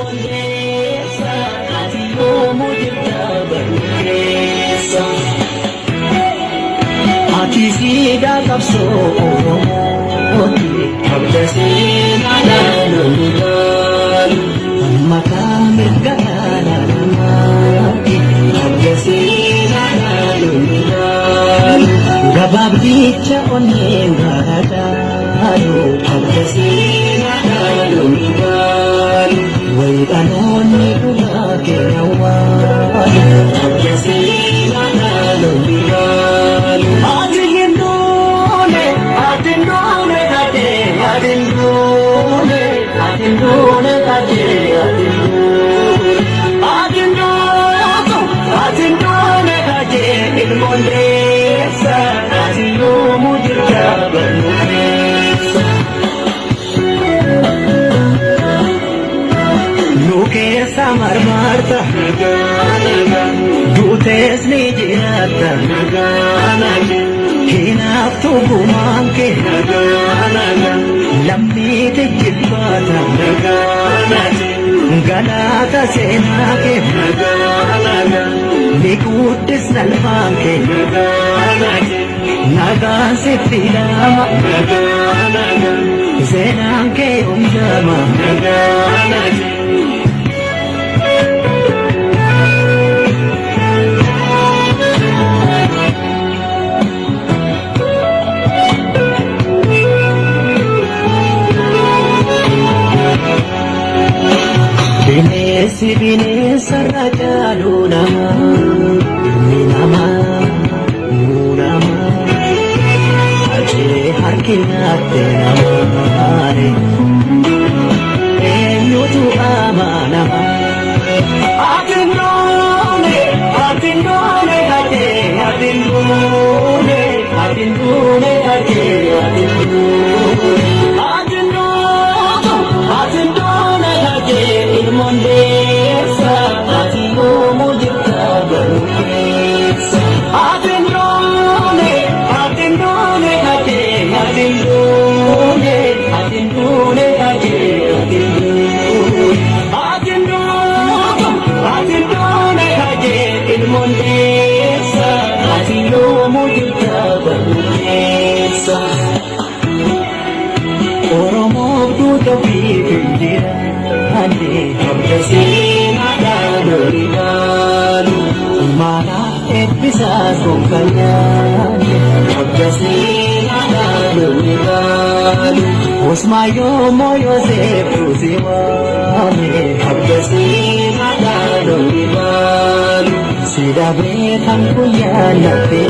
Ilmoon deessa ati yoomuu jirta baruu keessa. Ati siidaa qabsoo Oromooti qabda seenaa dhaloonni dhaalu. Mataa mirga dhala namaati qabda seenaa dhaloonni dhaalu. Gabaabdicha onneen gaara dhaalu qabda seenaa dhaloonni dhaalu. Wayi dhaloonni dhugaa keenya waalu qabda seenaa dhaloonni dhaalu. Ati hin duune, ati hin duune ate, ati hin duune, ati hin duune ate, ati hin duune. Ati hin duutu, ati hin duune ate, ilmoon deessa, ati yoomuu jirta barnuu keessa. Nu keessa marmarta, duutees ni jiraatta. Hinaaftu gumaan kee, lammiiti jilbaata. Galaata seenaa kee, ni guddisna ilmaan kee. Nagaan sitti hidhama, seenaan kee hundaama. Bineensi bineensarra caalu nama, ilmi namaa nuu nama. Ajee harki nyaatte namaare, eenyutu amanama? Ati hin duune, ati hin duune ajee, ati hin duune, ati hin duune ajee, ati hin duune. Ati hin duutu, ati hin duune ajee, ilmoon deessa, ati yoomuu jirta garuu keessa. Ati hin duune, ati hin duune ajee, ati hin duune, ati hin duune ajee, ati hin duune. Ati hin duutu, ati hin duune ajee, ilmoon deessa, ati yoomuu jirta garuu keessa. Oromoof duuta ofiif hin jiraanne qabda seenaa dhaloonni dhaalu. Maala eebbisaas gonka nyaanne qabda seenaa dhaloonni dhaalu. Usmaayyoo moo Yoseef si waame qabda seenaa dhaloonni dhaalu. Si dhabee kan guyyaa lafee